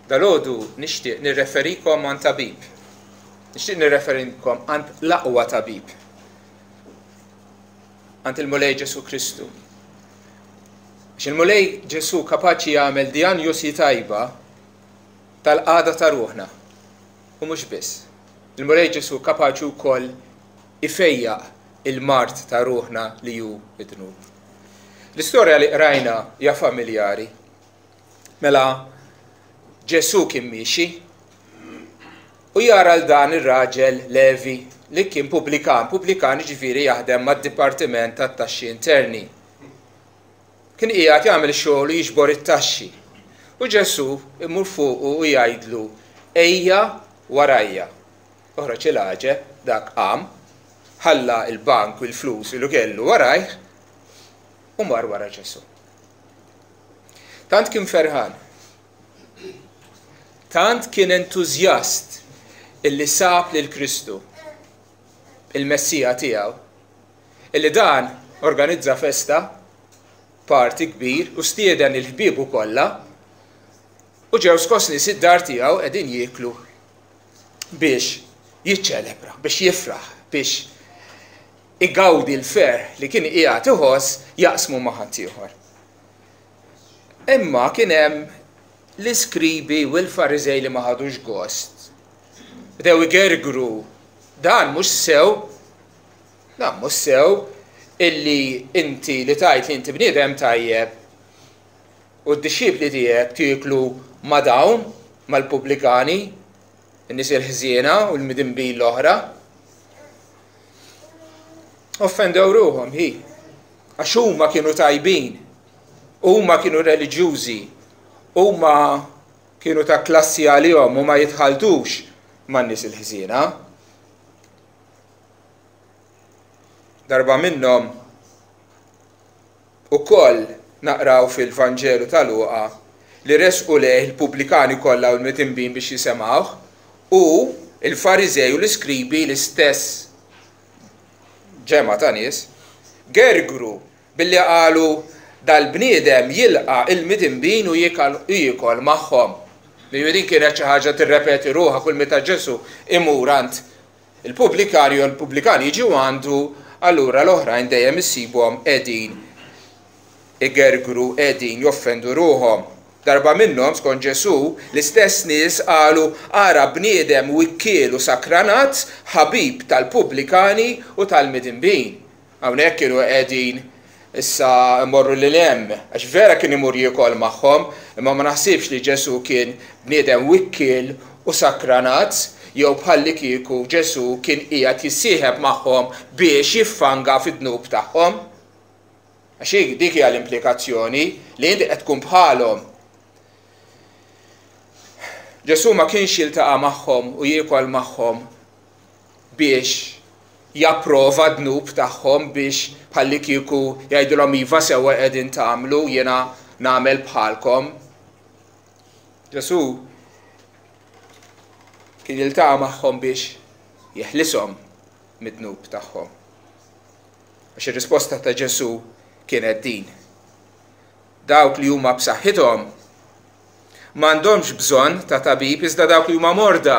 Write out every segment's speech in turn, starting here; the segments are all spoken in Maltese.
Dalgħodu nixtieq nirreferikom għand tabib. Nixtieq nirreferikom għand l-aqwa tabib. Għand il-Mulej Ġesu Kristu. Għax il-Mulej Ġesu kapaċi jagħmel dijanjosi tajba tal-qagħda ta' ruħna. U mhux biss. Il-Mulej Ġesu kapaċi wkoll ifejjaq il-mard ta' ruħna li hu id-dnub. L-istorja li qrajna hija familjari. Mela Ġesù kien miexi u jara l dan ir-raġel Levi li kien pubblikan, pubblikan jiġifieri jaħdem mad-Dipartiment tat-Taxxi Interni. Kien qiegħed jagħmel xogħol u jiġbor it-taxxi. U Ġesù imur fuqu u jgħidlu, Ejja warajja. Oħroġ il-għaġeb, dak qam, ħalla l-bank u l-flus li kellu warajh u mar wara Ġesù. Tant kien ferħan. Tant kien entużjast illi sab lil Kristu, il-Messija tiegħu, illi dan organizza festa, party kbir u stieden il-ħbiebu kollha u ġew skos nies id-dar tiegħu qegħdin jieklu biex jiċċelebra, biex jifraħ, biex igawdi l-ferħ li kien qiegħed iħoss jaqsmu ma' ħaddieħor. Imma kien hemm l-iskribi u l-Fariżej li ma ħadux gost. Bdew igergru dan mhux sew, dan mhux sew illi inti li tajt li inti bniedem tajjeb u d-dixxipli tiegħek tieklu ma' dawn mal-pubblikani, in-nies il-ħżiena u l-midinbin l-oħra. Offendew ruħhom hi. Għax huma kienu tajbin, huma kienu reliġjużi, huma kienu ta' klassi għalihom u ma jitħaltux man-nies il-ħżiena. Darba minnhom ukoll naqraw fil-Vanġelu ta' Luqa li resqu lejh il-pubblikani kollha u l-mitinbin biex jisemgħuh u l-Fariżej u l-iskribi l-istess ġemgħa ta' nies, gergru billi qalu, Dal-bniedem jilqa' il-midinbin u jiekol magħhom. Jiġifieri din kienet xi ħaġa tirrepeti ruħha kull meta Ġesù imur għand il-pubblikani jew il-pubblikani jiġu għandu, allura l-oħrajn dejjem issibhom qegħdin igergru, qegħdin joffendu ruħhom. Darba minnhom, skont Ġesù, l-istess nies qalu, Ara bniedem wikkiel u sakranat, ħabib tal-pubblikani u tal-midinbin. Hawnhekk kienu qegħdin issa imorru lil hemm, għax vera kien imur jiekol magħhom, imma ma naħsibx li Ġesù kien bniedem wikkiel u sakranat, jew bħallikieku Ġesù kien qiegħed jissieħeb magħhom biex jiffanga fid-dnub tagħhom. Għax hi dik hija l-implikazzjoni, li inti qed tkun bħalhom. Ġesù ma kienx jiltaqa' magħhom u jiekol magħhom biex japprova d-dnub tagħhom biex bħallikieku jgħidilhom iva sewwa qegħdin tagħmlu jiena nagħmel bħalkom. Ġesù kien jiltaqa' magħhom biex jeħlishom mid-dnub tagħhom. Għax ir-risposta ta' Ġesù kienet din, Dawk li huma b'saħħithom m'għandhomx bżonn ta' tabib iżda dawk li huma morda.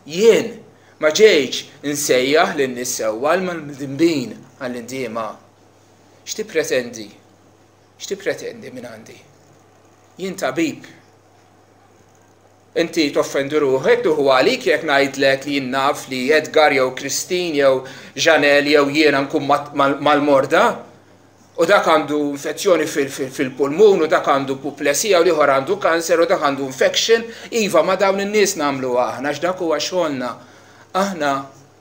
Jien ma ġejtx insejjaħ lin-nies sewwa imma l-midinbin għall-indiema. X'tippretendi? X'tippretendi mingħandi? Jien tabib. Inti toffendi ruħek, tieħu għalik jekk ngħidlek li jien naf li Edgar jew Christine jew Janelle jew jiena nkun mal-morda u dak għandu infezzjoni fil-pulmun u dak għandu puplesija u l-ieħor għandu kanser u dak għandu infection. Iva, ma' dawn in-nies nagħmluha aħna għax dak huwa xogħolna. Aħna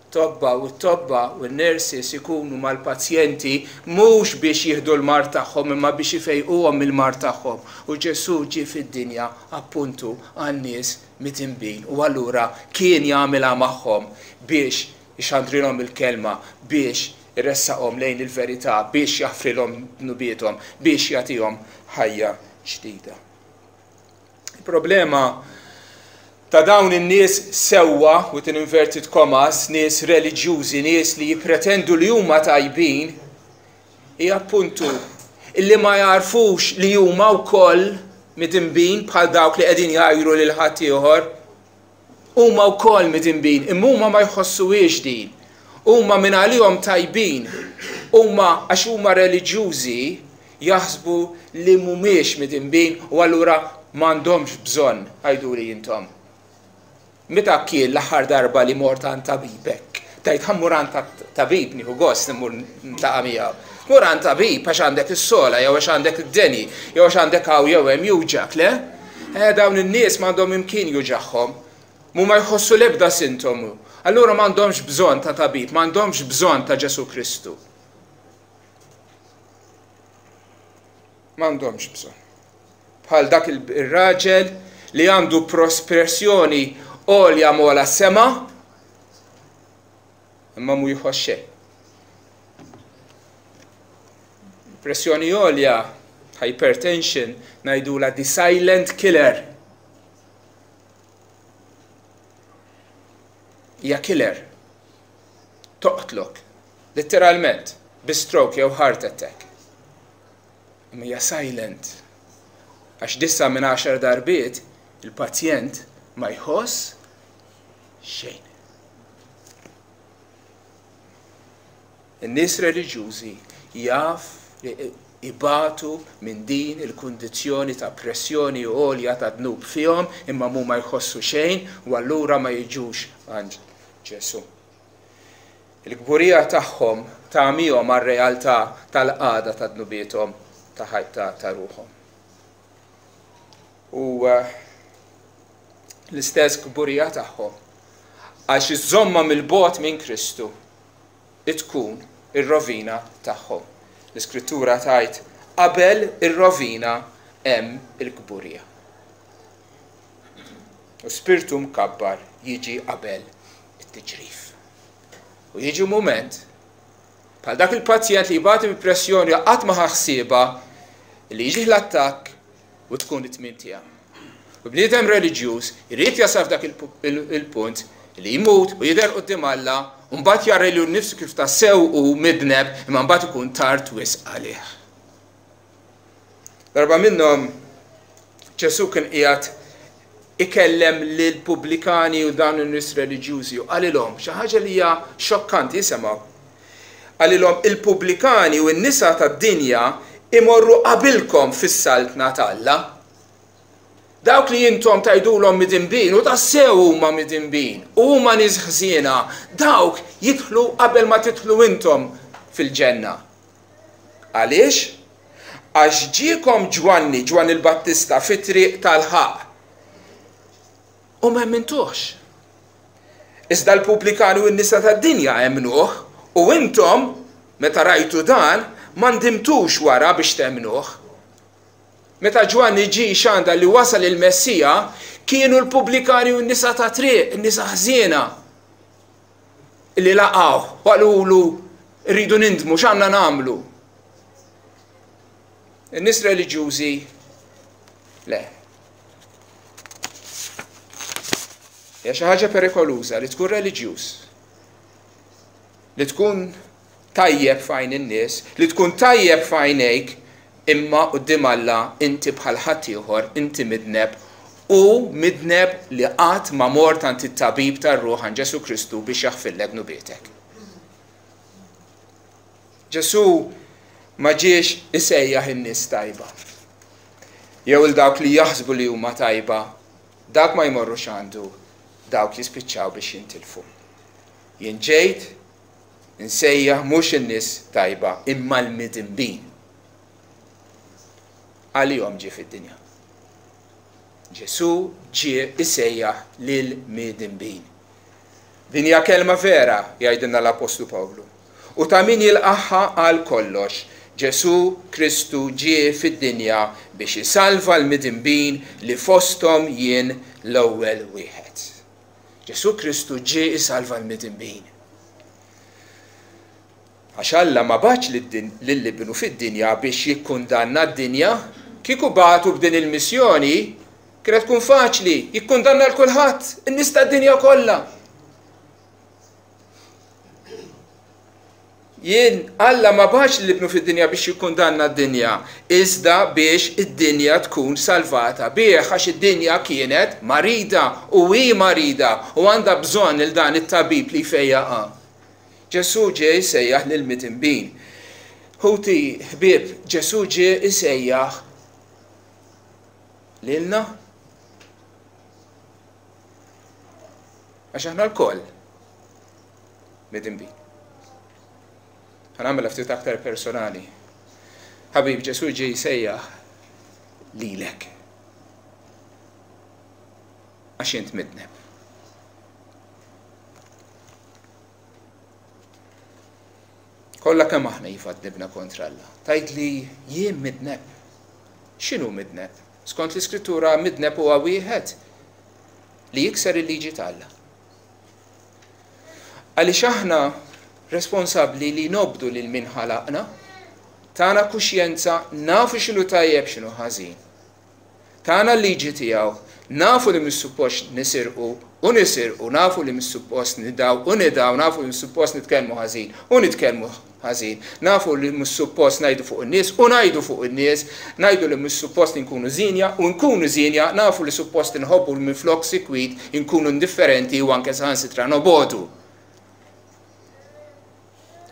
Tobba u t-tobba u n-nurses ikunu mal-pazjenti mhux biex jieħdu l-mard tagħhom imma biex ifejquhom mill-mard tagħhom. U Ġesù ġie fid-dinja appuntu għan-nies midinbin u allura kien jagħmilha magħhom biex ixandrilhom il-kelma, biex iressaqhom lejn il-verità, biex jaħfrilhom dnubiethom, biex jagħtihom ħajja ġdida. Il-problema ta' dawn in-nies sewwa, within inverted commas, nies reliġjużi, nies li jippretendu li huma tajbin, hija appuntu illi ma jagħrfux li huma wkoll. midinbin bħal dawk li qegħdin jgħajru lil ħaddieħor. Huma wkoll midinbin, imma huma ma jħossuhiex din. Huma minn għalihom tajbin. Huma għax huma reliġjużi jaħsbu li mhumiex midinbin u allura m'għandhomx bżonn, għiduli intom. Meta kien l-aħħar darba li mort għand tabib hekk? Tgħid ħa mmur għand tabib nieħu gost immur niltaqa' miegħu. Tmur għand tabib għax għandek is-sogħla jew għax għandek id-deni jew għax għandek hawn jew hemm juġgħak, le? Eh, dawn in-nies m'għandhom imkien juġagħhom. Mhuma jħossu l-ebda sintomu. Allura m'għandhomx bżonn ta' tabib, m'għandhomx bżonn ta' Ġesù Kristu. M'għandhomx bżonn. Bħal dak ir-raġel li għandu pressjoni għolja m'ogħla s-sema, imma mhu jħoss xejn. Pressjoni għolja, hypertension, ngħidulha the silent killer. Hija killer. Toqtlok, letteralment, bi stroke jew heart attack. Imma hija silent. Għax disa' minn għaxar darbiet il-pazjent ma jħoss xejn. In-nies reliġjużi jaf li ibatu minn din il-kundizzjoni ta' pressjoni għolja ta' dnub fihom imma mhuma jħossu xejn u allura ma jiġux għand Ġesù. Il-kburija tagħhom tagħmihom għar-realtà tal-qagħda ta' dnubiethom ta' ta' ruħhom. U eh, l-istess kburija tagħhom għax iżomma mill-bogħod minn Kristu tkun ir-rovina tagħhom. L-Iskrittura tgħid qabel ir-rovina hemm il-kburija. U spirtu mkabbar jiġi qabel it-tiġrif. U jiġi mument bħal dak il-pazjent li jbati bi pressjoni qatt ma ħsiebha li jiġih l-attakk u tkun it-tmiem tiegħu. U bniedem reliġjuż irid jasal f'dak il-punt li jmut u jidher quddiem Alla u mbagħad jara lilu nnifsu kif tassew hu midneb imma mbagħad ikun tard wisq għalih. Darba minnhom Ġesù kien qiegħed ikellem lill-pubblikani u dawn in-nies reliġjużi u qalilhom xi ħaġa li hija xokkanti, isimgħu. Qalilhom il-pubblikani u n-nisa tad-dinja imorru qabilkom fis-saltna t'Alla. Dawk li intom tgħidulhom midinbin u tassew huma midinbin u huma nies ħżiena, dawk jidħlu qabel ma tidħlu intom fil-ġenna. Għaliex? Għax ġiekom Ġwanni, Ġwanni l-Battista, fit-triq tal-ħaqq, u ma emmintuhx. Iżda l-pubblikani u n-nisa tad-dinja emmnuh, u intom, meta rajtu dan, ma ndimtux wara biex temmnuh. Meta Ġwanni ġie jxandar li wasal il-Messija, kienu l-pubblikani u n-nisa tat-triq, in-nisa ħżiena, li laqgħuh u qalulu rridu nindmu x'għandna nagħmlu. In-nies reliġjużi le. Hija xi ħaġa perikoluża li tkun reliġjuż. Li tkun tajjeb f'għajn in-nies, li tkun tajjeb f'għajnejk, imma quddiem Alla inti bħal ħaddieħor, inti midneb u midneb li qatt ma mort għand it-tabib tar-ruħ għand Ġesù Kristu biex jaħfirlek dnubietek. Ġesù ma ġiex isejjaħ in-nies tajba. Jew il dawk li jaħsbu li huma tajba, dawk ma jmorrux għandu, dawk jispiċċaw biex jintilfu. Jien ġejt Insejjaħ mhux in-nies tajba imma l-midinbin. Għalihom ġie fid-dinja. Ġesù ġie isejjaħ lill-midinbin. Din hija kelma vera, jgħidilna l-Appostlu Pawlu, u ta' min jilqagħha għal kollox, Ġesù Kristu ġie fid-dinja biex isalva l-midinbin li fosthom jien l-ewwel wieħed. Ġesù Kristu ġie jsalva l-midinbin. Għax Alla ma bagħatx lil Ibnu fid-dinja biex jikkundanna d-dinja. Kieku bagħtu b'din il-missjoni, kienet tkun faċli, jikkundanna 'l kulħadd, in-nies tad-dinja kollha. Jien, Alla ma bagħatx lil Ibnu fid-dinja biex jikkundanna d-dinja, iżda biex id-dinja tkun salvata bih, għax id-dinja kienet marida u hi marida u għandha bżonn lil dan it-tabib li jfejjaqha. Ġesù ġie jsejjaħ lill-midinbin. Ħuti, ħbieb, Ġesù ġie jsejjaħ lilna. Għax aħna lkoll midinbin. Ħa nagħmilha ftit aktar personali. Ħabib, Ġesù ġie jsejjaħ lilek. Għax int midneb. Kollha kemm aħna iva dnibna kontra Alla. Tgħidli jien midneb. X'inhu midneb? Skont l-Iskrittura midneb huwa wieħed li jikser il-liġi t'Alla. Għaliex aħna responsabbli li nobdu lil min ħalaqna, tana kuxjenza, nafu x'inhu tajjeb x'inhu ħażin. Tana l-liġi tiegħu, nafu li mhux suppost nisirqu u nisirqu, nafu li mhux suppost nidgħu u nidgħu, nafu li mhux suppost nitkellmu ħażin u nitkellmu ħażin. Nafu li mhux suppost ngħidu fuq in-nies u ngħidu fuq in-nies, ngħidu li mhux suppost inkunu żienja u nkunu żienja, nafu li suppost inħobbu minflok sikwit inkunu indifferenti u anke saħansitra nobogħdu.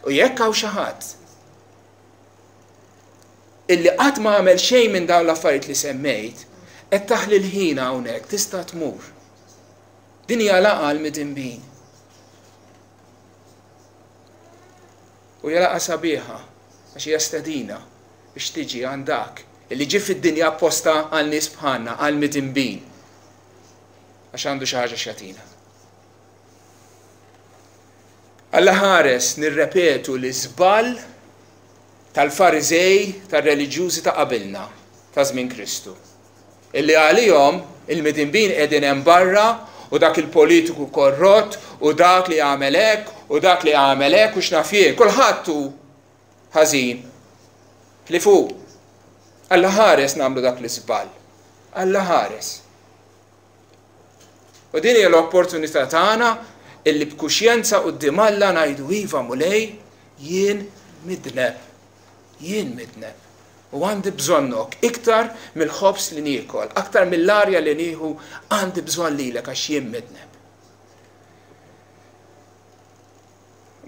U jekk hawn xi ħadd illi qatt ma għamel xejn minn dawn l-affarijiet li semmejt, qed taħli l-ħin hawnhekk, tista' tmur. Din hija laqgħa għall-midinbin. U hija laqgħa sabiħa għax hija stedina biex tiġi għand dak li ġie fid-dinja apposta għal nies bħalna, għal midinbin. Għax għandu xi ħaġa x'jagħtina. Alla ħares nirrepetu l-iżball tal-Fariżej tar-reliġjużi ta' qabilna ta' żmien Kristu. Illi għalihom il-midinbin qegħdin hemm barra u dak il-politiku korrott u dak li għamel hekk u dak li għamel hekk u x'naf jien. Kulħadd hu ħażin. Ħlief hu. Alla ħares nagħmlu dak l-iżball. Alla ħares. U din hija l-opportunità tagħna illi b'kuxjenza quddiem Alla ngħidu iva Mulej, jien midneb. Jien midneb. U għandi bżonnok iktar mill-ħobż li niekol, aktar mill-arja li nieħu, għandi bżonn lilek għax jien midneb.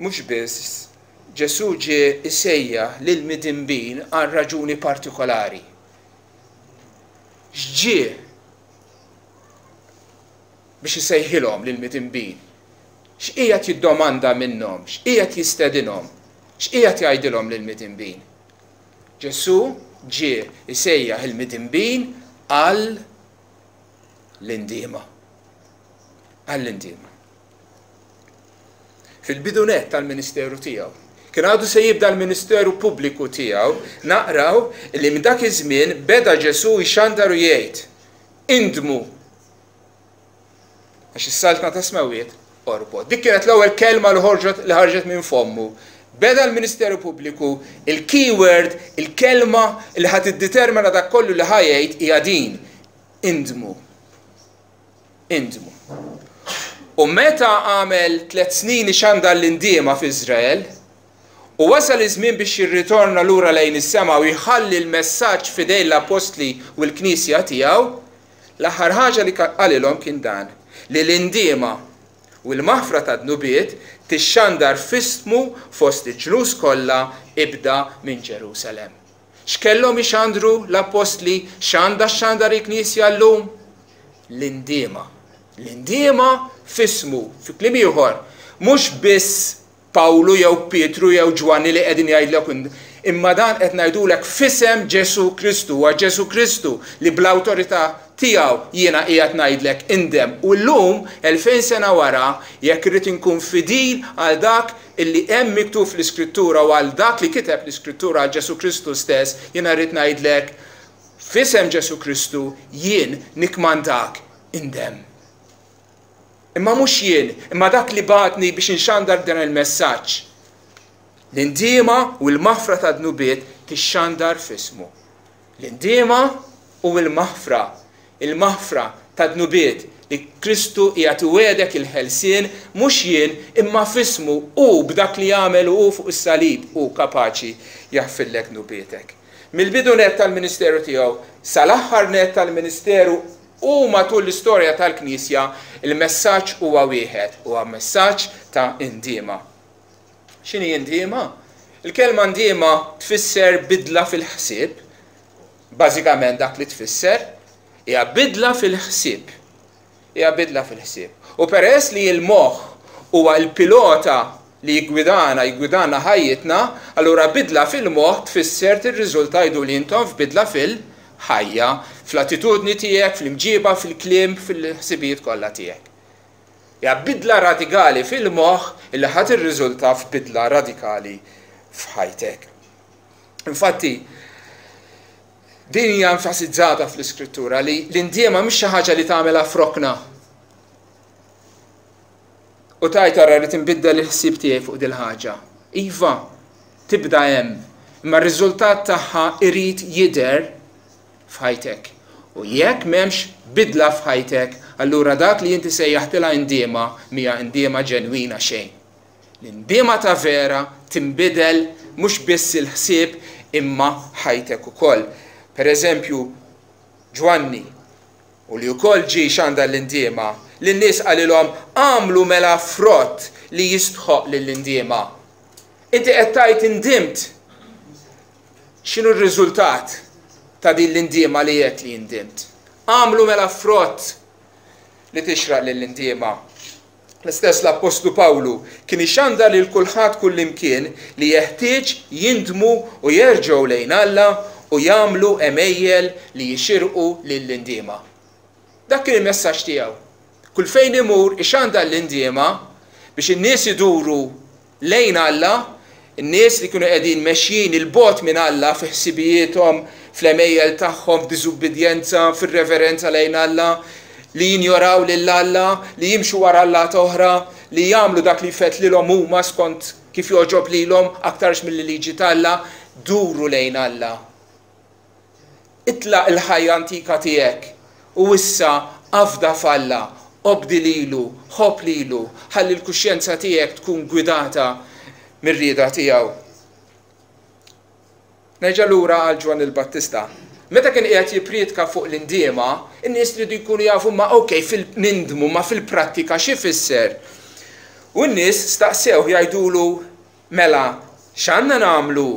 Mhux biss, Ġesù ġie jsejjaħ lill-midinbin għal raġuni partikolari. X'ġie biex isejħilhom lill-midinbin? X'qiegħed jiddomanda minnhom? X'qiegħed jistedinhom? X'qiegħed jgħidilhom lill-midinbin? Ġesù ġie jsejjaħ il-midinbin għal l-indiema. Għall-indiema. Fil-bidu nett tal-ministeru tiegħu, kien għadu se jibda l-ministeru pubbliku tiegħu, naqraw li minn dak iż-żmien beda Ġesù jxandar u jgħid, Indmu Għax is-saltna tas-smewwiet qorbot. Dik kienet l-ewwel kelma li ħorġet li ħarġet minn fommu. Beda l-ministeru pubbliku, il-keyword, il-kelma li ħa tiddetermina dak kollu li ħa jgħid hija din. Indmu. Indmu. U meta għamel tlet snin ixandar l-indiema f'Iżrael, u wasal iż-żmien biex jirritorna lura lejn is-sema u jħalli l-messaġġ f'idejn l-appostli u l-knisja tiegħu, L-aħħar ħaġa li qalilhom kien dan, li l-indiema u l-maħfra tad-dnubiet tixxandar f'ismu fost il-ġnus kollha ibda minn Ġerusalemm. X'kellhom ixandru l-appostli? X'għandha xxandar il-Knisja llum? L-indiema. L-indiema f'ismu. Fi kliem ieħor, mhux biss Pawlu jew Pietru jew Ġwanni li qegħdin jgħidlek imma dan qed ngħidulek f'isem Ġesù Kristu, huwa Ġesù Kristu li bl-awtorità tiegħu jiena qiegħed ngħidlek indem. U llum, 2000 sena wara, jekk irrid inkun fidil għal dak illi hemm miktub fl-Iskrittura u għal dak li kiteb l-Iskrittura għal Ġesù Kristu stess, jiena rrid ngħidlek f'isem Ġesù Kristu jien nikkmandak indem. Imma mhux jien, imma dak li bagħatni biex inxandar dan il-messaġġ. L-indiema u l-maħfra tad-dnubiet tixxandar f'ismu. L-indiema u l-maħfra, il-maħfra tad-dnubiet. li Kristu qiegħed iwiegħdek il-ħelsien, mhux jien, imma f'ismu hu b'dak li għamel hu fuq is-salib hu kapaċi jaħfirlek dnubietek. Mill-bidu nett tal-ministeru tiegħu sal-aħħar nett tal-ministeru u matul l-istorja tal-Knisja, il-messaġġ huwa wieħed, huwa messaġġ ta' indiema. X'inhi indiema? Il-kelma ndiema tfisser bidla fil-ħsieb, bażikament dak li tfisser, hija bidla fil-ħsieb. Hija bidla fil-ħsieb. U peress li l-moħħ huwa l-pilota li jiggwidana, jiggwidana ħajjitna, allura bidla fil-moħħ tfisser tirriżulta jgħidu li intom f'bidla fil-ħajja, fl-attitudni tiegħek, fl-imġiba, fil-kliem, fil-ħsibijiet kollha tiegħek. Hija bidla radikali fil-moħħ illi ħa tirriżulta f'bidla radikali f'ħajtek. Infatti, din hija enfasizzata fl-Iskrittura li l-indiema mhix xi ħaġa li tagħmilha f'rokna. U tajt ara rrid inbiddel il-ħsieb tiegħi fuq dil-ħaġa. Iva, tibda hemm, imma r-riżultat tagħha irid jidher f'ħajtek. U jekk m'hemmx bidla f'ħajtek, allura dak li inti sejjaħtilha indiema mhija indiema ġenwina xejn. L-indiema ta' vera tinbidel mhux biss il-ħsieb imma ħajtek ukoll. Per eżempju, Ġwanni, u li wkoll ġie jxandar l-indiema, lin-nies qalilhom, Agħmlu mela frott li jistħoqq lill-indiema. Inti qed tgħid indimt. X'inhu r-riżultat ta' din l-indiema li għedt li indimt? Agħmlu mela frott li tixraq lill-indiema. L-istess l-Appostlu Pawlu kien ixandar lil kulħadd kullimkien li jeħtieġ jindmu u jerġgħu lejn Alla u jagħmlu għemejjel li jixirqu lill-indiema. Dak kien il-messaġġ tiegħu. Kull fejn imur ixandar l-indiema biex in-nies iduru lejn Alla, in-nies li kienu qegħdin mexjin 'il bogħod minn Alla fi ħsibijiethom, fl-għemejjel tagħhom, f'diżubbidjenza, f'irreverenza lejn Alla, li jinjoraw lil Alla, li jimxu wara allat oħra, li jagħmlu dak li jfettlilhom huma skont kif jogħġob lilhom aktarx mill-liġi t'Alla, duru lejn Alla. Itlaq il-ħajja antika tiegħek u issa afda f'Alla, obdi lilu, ħobb lilu, ħalli l-kuxjenza tiegħek tkun gwidata mir-rieda tiegħu. Nerġa' lura għal Ġwanni l-Battista. Meta kien qiegħed jipprietka fuq l-indiema, in-nies riedu jkunu jafu ma okej fil-nindmu ma fil-prattika x'ifisser. U n-nies staqsewh jgħidulu mela x'għandna nagħmlu?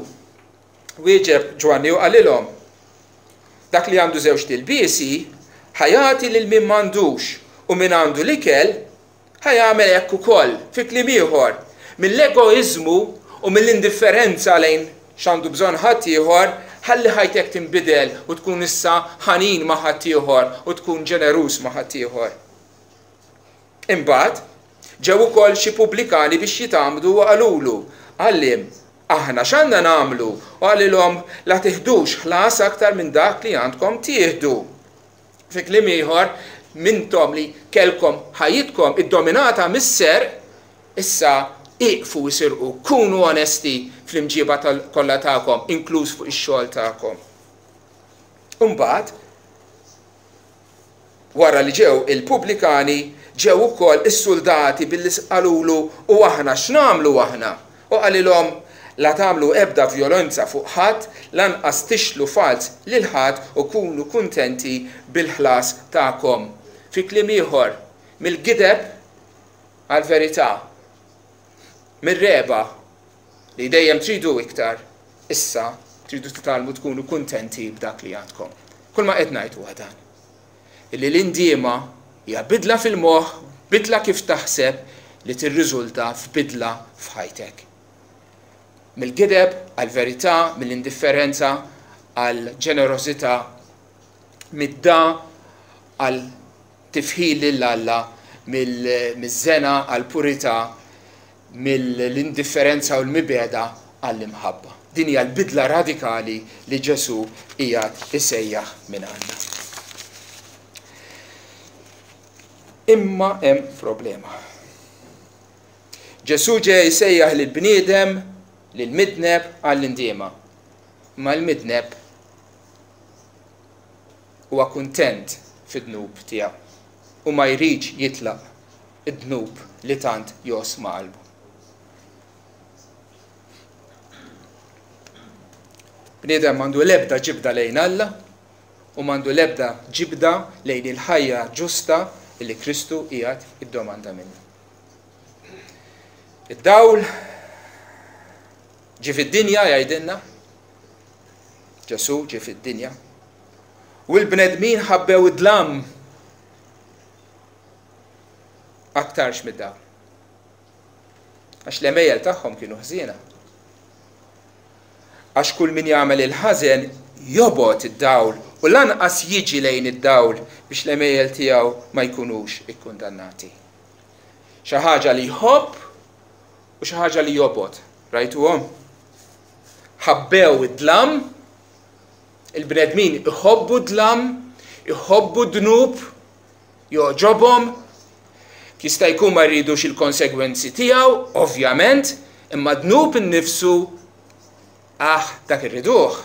Wieġeb Ġwanni u qalilhom, Dak li għandu żewġt ilbiesi, ħa jagħti lil min m'għandux, u min għandu l-ikel, ħa jagħmel hekk ukoll. Fi kliem ieħor, mill-egoiżmu u mill-indifferenza lejn x'għandu bżonn ħaddieħor, ħalli ħajtek tinbidel u tkun issa ħanin ma' ħaddieħor u tkun ġeneruż ma' ħaddieħor. Imbagħad, ġew ukoll xi pubblikani biex jitgħammdu u qalulu, Għalliem, aħna x'għandna nagħmlu? U qalilhom, La tiħdux ħlas aktar minn dak li għandkom tieħdu. Fi kliem ieħor, mintom li kellkom ħajjitkom iddominata mis-serq, issa ieqfu isirqu, kunu onesti fl-imġiba kollha tagħkom, inkluż fuq ix-xogħol tagħkom. Imbagħad, Wara li ġew il-pubblikani, ġew ukoll is-suldati billi qalulu, U aħna x'nagħmlu aħna? U qalilhom, La tagħmlu ebda vjolenza fuq ħadd, lanqas tixlu falz lil ħadd u kunu kuntenti bil-ħlas tagħkom. Fi kliem ieħor, mill-gideb għall-verità, mir-regħba li dejjem tridu iktar, issa tridu titgħallmu tkunu kuntenti b'dak li għandkom. Kulma qed ngħid huwa dan. Illi l-indiema hija bidla fil-moħħ, bidla kif taħseb li tirriżulta f'bidla f'ħajtek. Mill-gideb għall-verità, mill-indifferenza għall-ġenerożità, mid-da għal tifħir lil Alla, miż-żena għall-purità, mill-indifferenza u l-mibegħda għall-imħabba. Din hija l-bidla radikali li Ġesù qiegħed isejjaħ minn għandna. Imma hemm problema. Ġesù ġej jsejjaħ lill-bniedem, lill-midneb għall-indiema. Imma l-midneb huwa kuntent fid-dnub tiegħu. u ma jridx jitlaq id-dnub li tant jgħożż ma' qalbu. Bniedem m'għandu l-ebda ġibda lejn Alla u m'għandu l-ebda ġibda lejn il-ħajja ġusta li Kristu qiegħed iddomanda minna. Id-dawl ġie fid-dinja jgħidilna, Ġesù ġie fid-dinja, u l-bnedmin ħabbew id-dlam aktarx mid-dawl. Għax l-għemejjel tagħhom kienu ħżiena. Għax kull min jagħmel il-ħażen jobgħod id-dawl u lanqas jiġi lejn id-dawl biex l-għemejjel tiegħu ma jkunux ikkundannati. Xi ħaġa li jħobb u xi ħaġa li jobgħod. Rajtuhom? Ħabbew id-dlam, il-bnedmin iħobbu d-dlam, iħobbu d-dnub, jogħġobhom, jista' jkun ma jridux il-konsegwenzi tiegħu, ovvjament, imma d-dnub innifsu ah dak irriduh.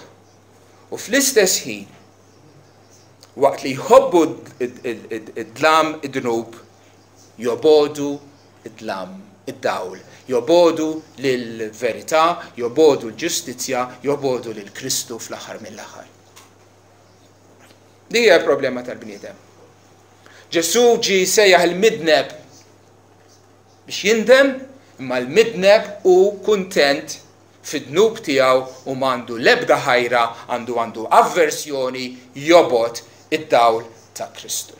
U fl-istess ħin, waqt li jħobbu d-dlam id-dnub, jobogħdu d-dlam, id-dawl, jobogħdu lill-verità, jobogħdu l-ġustizzja, jobogħdu lil Kristu fl-aħħar mill-aħħar. Din hija l-problema tal-bniedem. Ġesù ġie jsejjaħ il-midneb biex jindem, imma l-midneb hu kuntent fid-dnub tiegħu u m'għandu l-ebda ħajra, għandu għandu avversjoni jobgħod id-dawl ta' Kristu.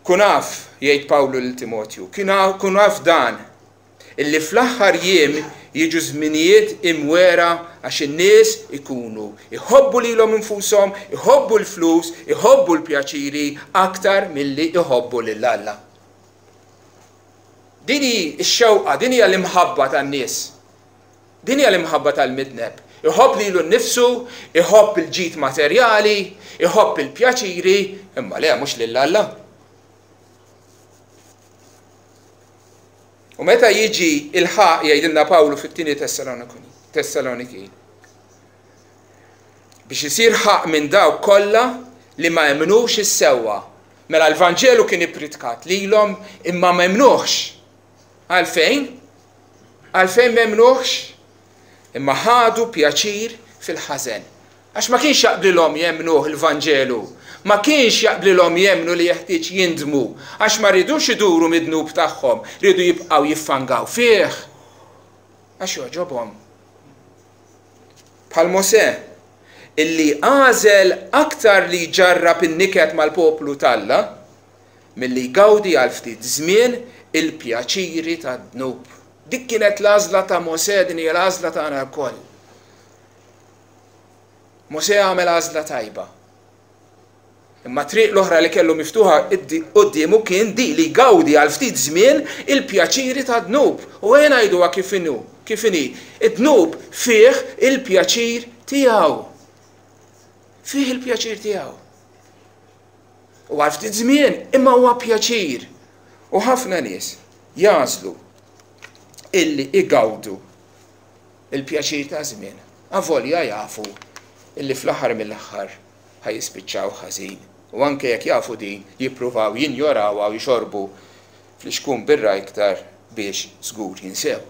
Kun af, jgħid Pawlu lil Timotju, kun af dan, Illi fl-aħħar jiem jiġu żminijiet imwiegħra għax in-nies ikunu jħobbu lilhom infushom, iħobbu l-flus, iħobbu l-pjaċiri aktar milli jħobbu lil Alla. Din hi x-xewqa, din hija l-imħabba tan-nies. Din hija l-imħabba tal-midneb. Iħobb lilu nnifsu, iħobb il-ġid materjali, iħobb il-pjaċiri, imma le mhux lil Alla. U meta jiġi il-ħaqq, jgħidilna Pawlu fit-tieni Tessalonikin, biex isir ħaqq minn dawk kollha li ma emmnux is-sewwa. Mela l-Vanġelu kien ippritkat lilhom imma ma emmnuhx. Għalfejn? Għalfejn ma emmnuhx? Imma ħadu pjaċir fil-ħażen. Għax ma kienx jaqblilhom jemmnuh il-Vanġelu. Ma kienx jaqblilhom jemmnu li jeħtieġ jindmu, għax ma riedux iduru mid-dnub tagħhom, riedu jibqgħu jiffangaw fih. Għax jogħġobhom. Bħal Mosè, illi għażel aktar li jġarrab in-niket mal-poplu t'Alla, milli jgawdi għal ftit żmien il-pjaċiri tad-dnub. Dik kienet l-għażla ta' Mosè, din hija l-għażla tagħna lkoll. Mosè għamel għażla tajba. Imma triq l-oħra li kellu miftuħa quddiemu kien di li jgawdi għal ftit żmien il-pjaċiri ta' dnub. U ejja ngħiduha kif inhu, kif inhi. Id-dnub fih il-pjaċir tiegħu. Fih il-pjaċir tiegħu. U għal ftit żmien imma huwa pjaċir. U ħafna nies jagħżlu illi igawdu il-pjaċir ta' żmien, avolja jafu illi fl-aħħar mill-aħħar ħa jispiċċaw ħażin. U anke jekk jafu din, jippruvaw jinjorawha u jxorbu flixkun birra iktar biex żgur jinsew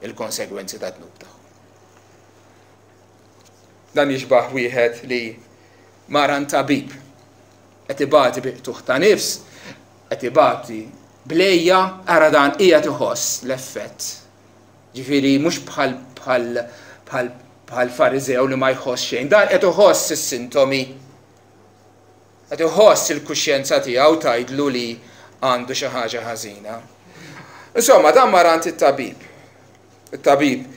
il-konsegwenzi tad-dnub tagħhom. Dan jixbah wieħed li mar għand tabib qed ibati bi qtugħ ta' nifs, qed ibati bl-għejja, ara dan qiegħed iħoss l-effett Ġifieri mhux bħal bħal bħal bħal Fariżew li ma jħoss xejn, dan qed iħoss is-sintomi. Qed iħoss il-kuxjenza tiegħu tgħidlu li għandu xi ħaġa ħażina. Insomma, dan mar għand it-tabib. It-tabib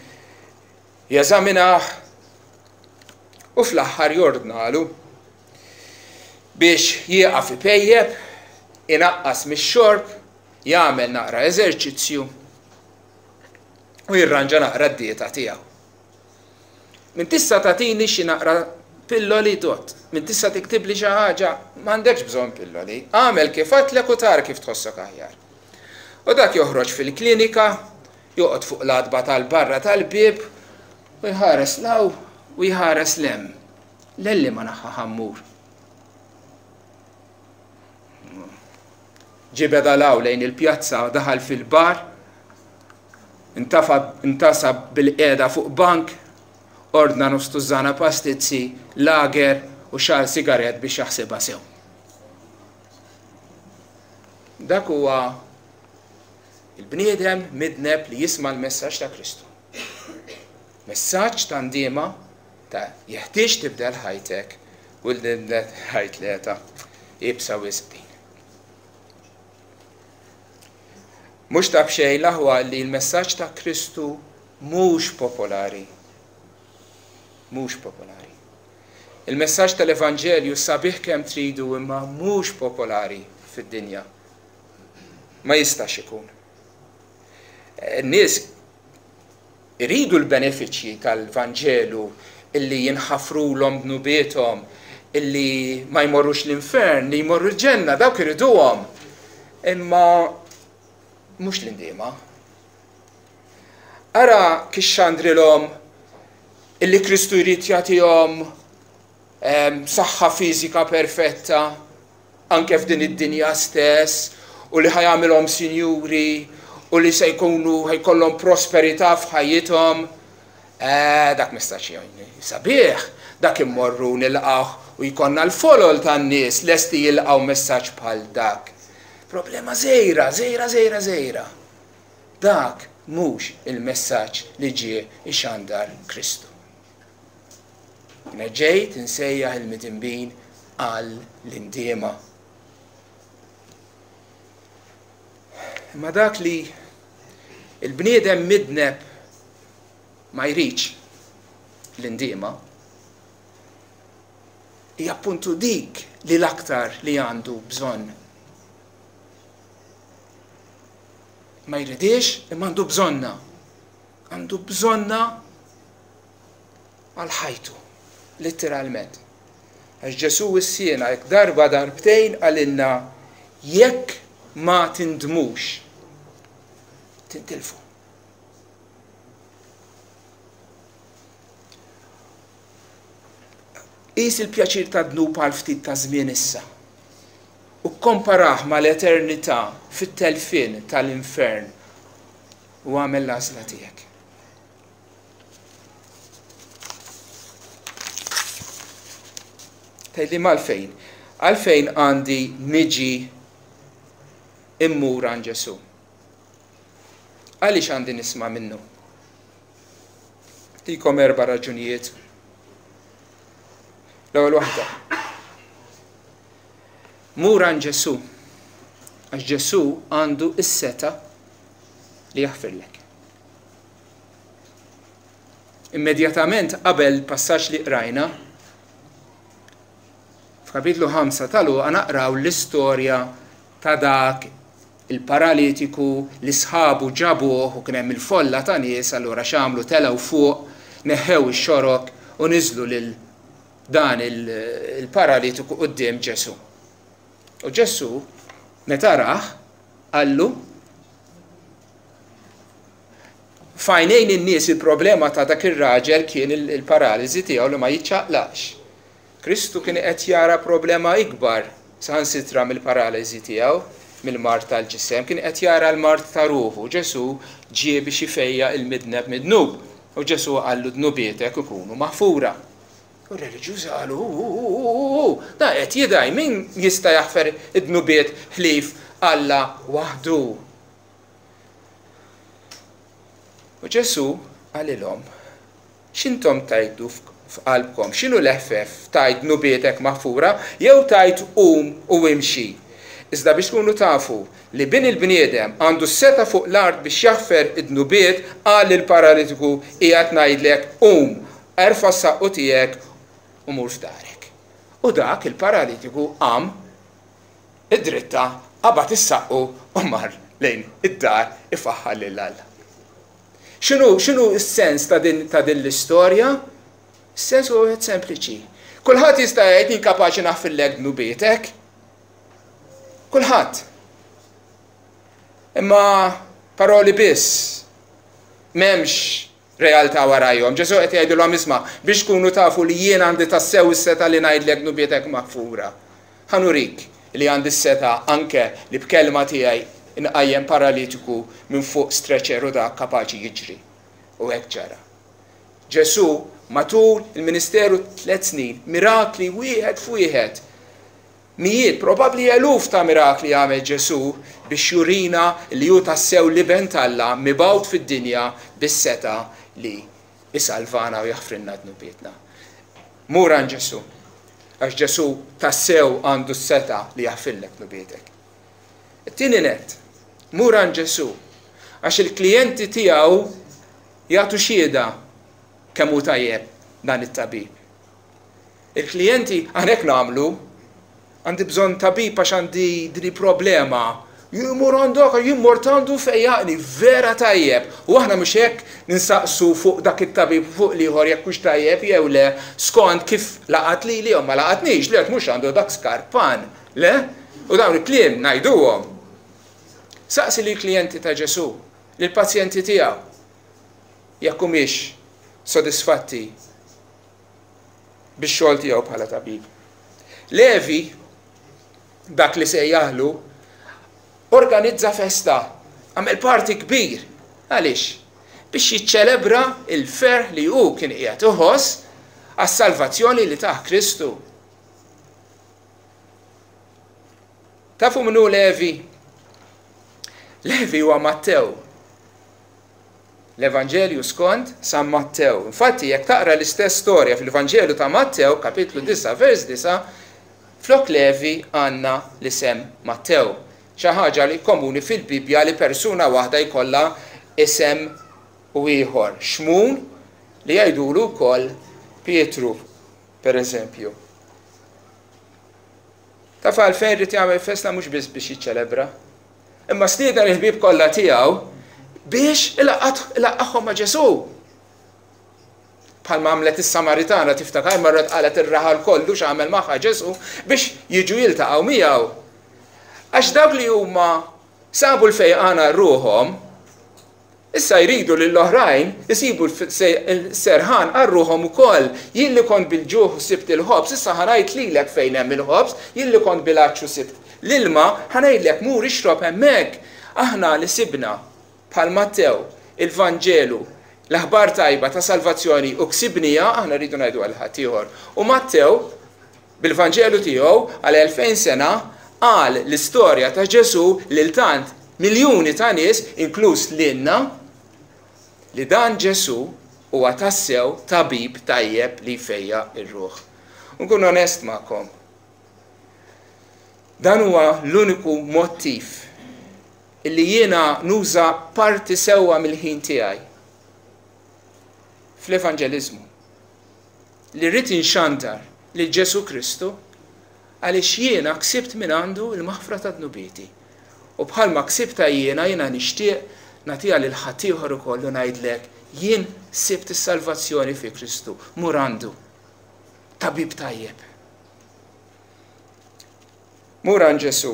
jeżaminah u fl-aħħar jordnalu biex jieqaf ipejjep, inaqqas mix-xorb, jagħmel naqra eżerċizzju u jirranġa naqra d-dieta tiegħu. Min tista' tagħtini xi naqra pilloli dott, min tista' tiktibli xi ħaġa, m'għandekx bżonn pilloli, agħmel kif għedtlek u tara kif tħossok aħjar. U dak joħroġ fil-klinika, joqgħod fuq l-għatba tal-barra tal-bieb u jħares 'l hawn u jħares 'l hemm. Lelli ma naħħa ħammur. Ġibed għal hawn lejn il-pjazza, daħal fil-bar, intafa' intasab bilqiegħda fuq bank, ordna nofs tużżana pastizzi, lager u xagħal sigarett biex jaħsibha sew. Dak huwa il-bniedem midneb li jisma' l-messaġġ ta' Kristu. Messaġġ ta' ndiema ta' jeħtieġ tibdel ħajtek u l-nibdet ħajt leta iebsa wisq din. Mhux ta' b'xejn l-aħwa li l-messaġġ ta' Kristu mhux popolari. Mhux popolari. Il-messaġġ tal-Evanġelju sabiħ kemm tridu imma mhux popolari fid-dinja. Ma jistax ikun. N-nies iridu l-benefiċċji tal-Vanġelu illi jinħafrulhom dnubiethom, illi ma jmorrux l-infern, li jmorru l-ġenna, dawk iriduhom. Imma mhux l-indiema. Ara kif xandrilhom illi Kristu jrid jagħtihom ehm, saħħa fiżika perfetta, anke f'din id-dinja stess, u li ħa jagħmilhom sinjuri, u li se jkunu ħa jkollhom prosperità f'ħajjithom. Eh, dak messaġġ sabiħ, dak immorru nilqgħuh u jkollna l-folol tan-nies lesti jilqgħu messaġġ bħal dak. Problema żgħira, żgħira, żgħira, żgħira. Dak mhux il-messaġġ li ġie ixandar Kristu. Jiena ġejt insejjaħ il-midinbin għal l-indiema. Imma dak li il-bniedem midneb ma jridx l-indiema, hija appuntu dik li l-aktar li għandu bżonn. Ma jridix imma għandu bżonna. Għandu bżonna għal ħajtu, litteralment. Għax Ġesù wissiena jekk darba darbtejn qalilna jekk ma tindmux tintilfu. Qis il-pjaċir ta' dnub għal ftit ta' żmien issa u kkomparah mal-eternità fit-telfien tal-infern u agħmel l-għażla tiegħek. Tgħidli m'għalfejn? Għalfejn għandi niġi immur għand Ġesù? Għaliex għandi nisma' minnu? Tikom erba' raġunijiet. L-ewwel waħda. Mur għand Ġesù, għax Ġesù għandu s-seta li jaħfirlek. Immedjatament qabel passaġġ li qrajna, f'kapitlu 5 ta' Luqa naqraw l-istorja ta' dak il-paralitiku li sħabu ġabuh u kien hemm il-folla ta' nies, allura x'għamlu telgħu fuq, neħħew ix-xorok u niżlu lil dan il-paralitiku quddiem Ġesù. U Ġesù meta rah qallu F'għajnejn in-nies il-problema ta' dak ir-raġel kien il-paraliżi tiegħu li ma jiċċaqlaqx. Kristu kien qed jara problema ikbar saħansitra mill-paraliżi tiegħu, mill-mard tal-ġisem, kien qed jara l-mard ta' ruħu. Ġesù ġie biex ifejjaq il-midneb mid-dnub, u Ġesù qallu dnubietek ikunu maħfura. U r-reliġjużi qalu, Hu, hu, hu, hu, hu, dan qed jidgħi, min jista' jaħfer id-dnubiet ħlief Alla waħdu? U Ġesù qalilhom, X'intom tgħidu f'qalbkom? X'inhu l-eħfef, tgħid dnubietek maħfura, jew tgħid qum u imxi? Iżda biex tkunu tafu li Bin il-bniedem għandu s-setgħa fuq l-art biex jaħfer id-dnubiet, qal lill-paralitiku, Qiegħed ngħidlek, qum, erfa' s-saqqu tiegħek u mur f'darek. U dak il-paralitiku qam id-dritta, qabad is-saqqu u mar lejn id-dar ifaħħar lil Alla. X'inhu x'inhu s-sens ta' din ta' din l-istorja? Is-sens huwa wieħed sempliċi. Kulħadd jista' jgħid jien kapaċi naħfirlek dnubietek. Kulħadd. Imma paroli biss. M'hemmx realtà warajhom. Ġesù qed jgħidilhom isma' biex tkunu tafu li jien għandi tassew is-setgħa li ngħidlek dnubietek maħfura. Ħa nurik. li għandi s-setgħa anke li b'kelma tiegħi nqajjem paralitiku minn fuq stretcher u dak kapaċi jiġri. U hekk ġara. Ġesù matul il-ministeru tlett snin, mirakli wieħed f'wieħed, mijiet, probabbli eluf ta' mirakli għamel Ġesù biex jurina li hu tassew l-Iben t'Alla mibgħut fid-dinja bis-setgħa li jsalvana u jaħfrilna dnubietna. Mur għand Ġesù, għax Ġesù tassew għandu s-setgħa li jaħfirlek dnubietek. It-tieni nett, mur għand Ġesù, għax il-klijenti tiegħu jagħtu xhieda kemm hu tajjeb dan it-tabib. Il-klijenti, aħna hekk nagħmlu, għandi bżonn tabib għax għandi din il-problema. Jien mur għandok, jien mort għandu fejjaqni, vera tajjeb. U aħna mhux hekk ninsaqsu fuq dak it-tabib fuq l-ieħor jekk hux tajjeb jew le, skont kif laqat lili jew ma laqatnix, le mhux għandu dak skarpan, le? U dawn il-kliem ngħiduhom. Saqsi lill-klijenti ta' Ġesù, lill-pazjenti tiegħu, jekk humiex sodisfatti bix-xogħol tiegħu bħala tabib. Levi, dak li sejjaħlu, organizza festa, għamel party kbir. Għaliex? Biex jiċċelebra il-ferħ li hu kien qiegħed iħoss għas-salvazzjoni li tah Kristu. Tafu min hu Levi? Levi huwa Mattew. L-Evanġelju skont San Mattew. Infatti, jekk taqra l-istess storja fil-Vanġelu ta' Mattew, kapitlu 9, vers 9, flok Levi għandna l-isem Mattew. Xi ħaġa li komuni fil-Bibbja li persuna waħda jkollha isem u ieħor. Xmun li jgħidulu wkoll Pietru, per eżempju. Taf għalfejn ried jagħmel festa mhux biss biex jiċċelebra, imma stieden il-ħbieb kollha tiegħu biex ilaqqagħhom ma' Ġesù. Bħalma għamlet is-Samaritana tiftakar marret qalet ir-raħal kollu x'għamel magħha Ġesù biex jiġu jiltaqgħu miegħu. Għax dawk li huma sabu l-fejqan għal ruħhom, Issa jridu lill-oħrajn isibu s-serħan għal ruħhom ukoll. Jien li kont bil-ġuħ u sibt il-ħobż, issa ħa ngħid lilek fejn hemm il-ħobż, jien li kont bil-għatx u sibt l-ilma, ħa ngħidlek mur ixrob hemmhekk. Aħna li sibna, bħal Mattew, il-Vanġelu, l-aħbar tajba ta' salvazzjoni u ksibnieha, aħna rridu ngħiduha lil ħaddieħor. U Mattew, Bil-Vanġelu tiegħu, għal 2000 sena, qal l-istorja ta' Ġesù lil tant miljuni ta' nies, inkluż lilna, li dan Ġesù huwa tassew tabib tajjeb li jfejjaq ir-ruħ. U nkun onest magħkom, dan huwa l-uniku mottiv illi jiena nuża parti sewwa mill-ħin tiegħi fl-evanġeliżmu. li rrid inxandar lil Ġesù Kristu għaliex jiena ksibt mingħandu l-maħfra ta' dnubieti. U bħalma ksibtha jiena, jiena nixtieq nagħtiha lil ħaddieħor ukoll u ngħidlek, jien sibt is-salvazzjoni fi Kristu, mur għandu. Tabib tajjeb. Mur għand Ġesù.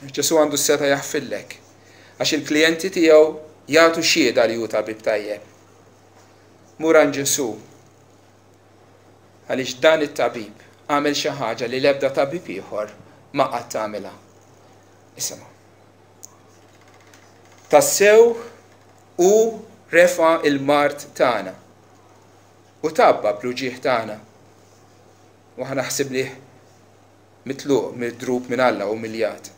Ġesù għandu s-setgħa jaħfirlek għax il-klijenti tiegħu jagħtu xhieda li hu tabib tajjeb. Mur għand Ġesù, għaliex dan it-tabib għamel xi ħaġa li l-ebda tabib ieħor ma qatt għamilha. Isimgħu. Tassew hu refa' l-mard tagħna u tgħabba bl-uġigħ tagħna. U aħna ħsibnieh mitluq, midrub minn Alla, umiljat.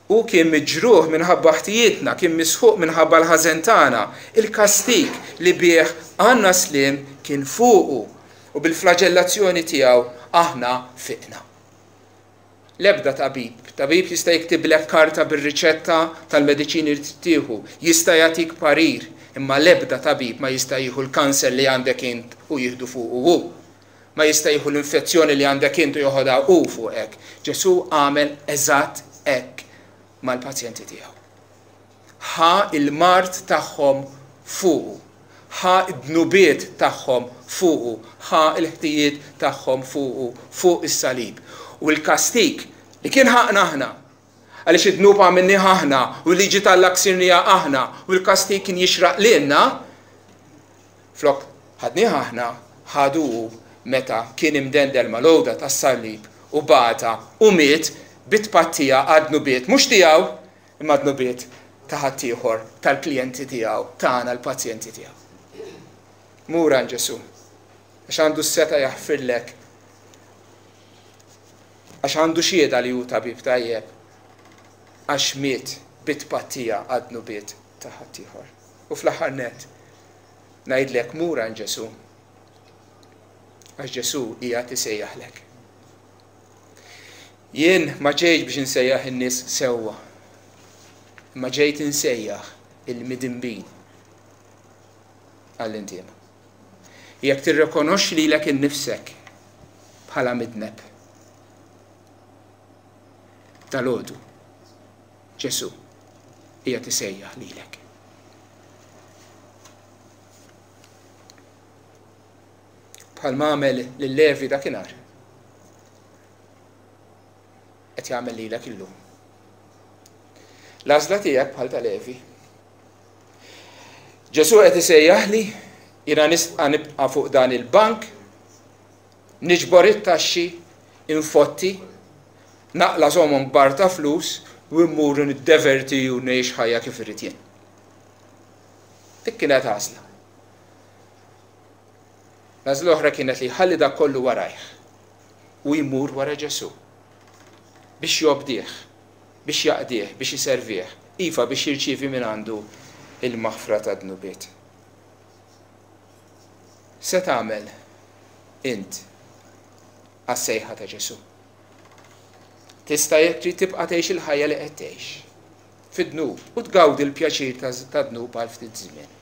Hu kien miġruħ minħabba ħtijietna, kien misħuq minħabba l-ħażen tagħna. Il-kastig li bih għandna sliem kien fuqu, u bil-flaġellazzjoni tiegħu aħna fiqna. L-ebda tabib, tabib jista' jiktiblek karta bir-riċetta tal-mediċini li trid tieħu, jista' jagħtik parir, imma l-ebda tabib ma jista' jieħu l-kanser li għandek int u jieħdu fuqu hu. Ma jista' jieħu l-infezzjoni li għandek int u joħodha hu fuqek. Ġesù għamel eżatt hekk mal-pazjenti tiegħu. Ħa l-mard tagħhom fuqu. Ħa d-dnubiet tagħhom fuqu. Ħa l-ħtijiet tagħhom fuqu fuq is-salib. U l-kastig li kien ħaqqna aħna, għaliex id-dnub għamilnieh aħna u l-liġi t'Alla ksirniha aħna u l-kastig kien jixraq lilna, Flok ħadnieh aħna, ħadu hu meta kien imdendel mal-għuda tas-salib u bata u miet bi tpattija għad-dnubiet mhux tiegħu imma dnubiet ta' ħaddieħor, tal-klijenti tiegħu, tagħna l-pazjenti tiegħu. Mur għand Ġesù, għax għandu s-setgħa jaħfirlek, għax għandu xhieda li hu tabib tajjeb, għax miet bi tpattija għad-dnubiet ta' ħaddieħor. U fl-aħħar nett, ngħidlek mur għand Ġesù, għax Ġesù qiegħed isejjaħlek. Jien ma ġejtx biex insejjaħ in-nies sewwa, imma ġejt insejjaħ il-midinbin għall-indiema. Jekk tirrikonoxxi lilek innifsek bħala midneb, dalgħodu Ġesù qiegħed isejjaħ lilek. Bħalma għamel lil Levi dakinhar, qed jagħmel lilek illum. L-għażla tiegħek bħal ta' Levi. Ġesù qed isejjaħli jiena nista' nibqa' fuq dan il-bank, niġbor it-taxxi, infotti, naqla' somom kbar ta' flus u mmur niddeverti u ngħix ħajja kif irrid jien. Dik kienet għażla. L-għażla l-oħra kienet li jħalli dak kollu warajh u jmur wara Ġesù biex jobdih, biex jaqdih, biex iservih, iva biex jirċievi mingħandu il-maħfra tad-dnubiet. Se tagħmel int għas-sejħa ta' Ġesù? Tista' jekk trid tibqa' tgħix il-ħajja li qed tgħix fid-dnub u tgawdi l-pjaċir tad-dnub għal ftit żmien.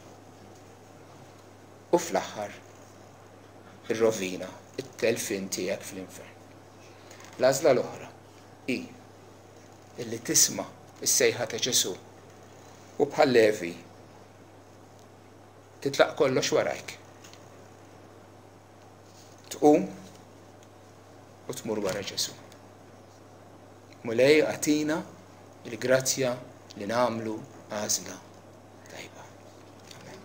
U fl-aħħar ir-rovina, it-telfien tiegħek fl-infern. L-għażla l-oħra hi illi tisma' s-sejħa ta' Ġesù u bħal Levi titlaq kollox warajk. Tqum u tmur wara Ġesù. Mulej agħtina l-grazzja li nagħmlu għażla tajba. Amen.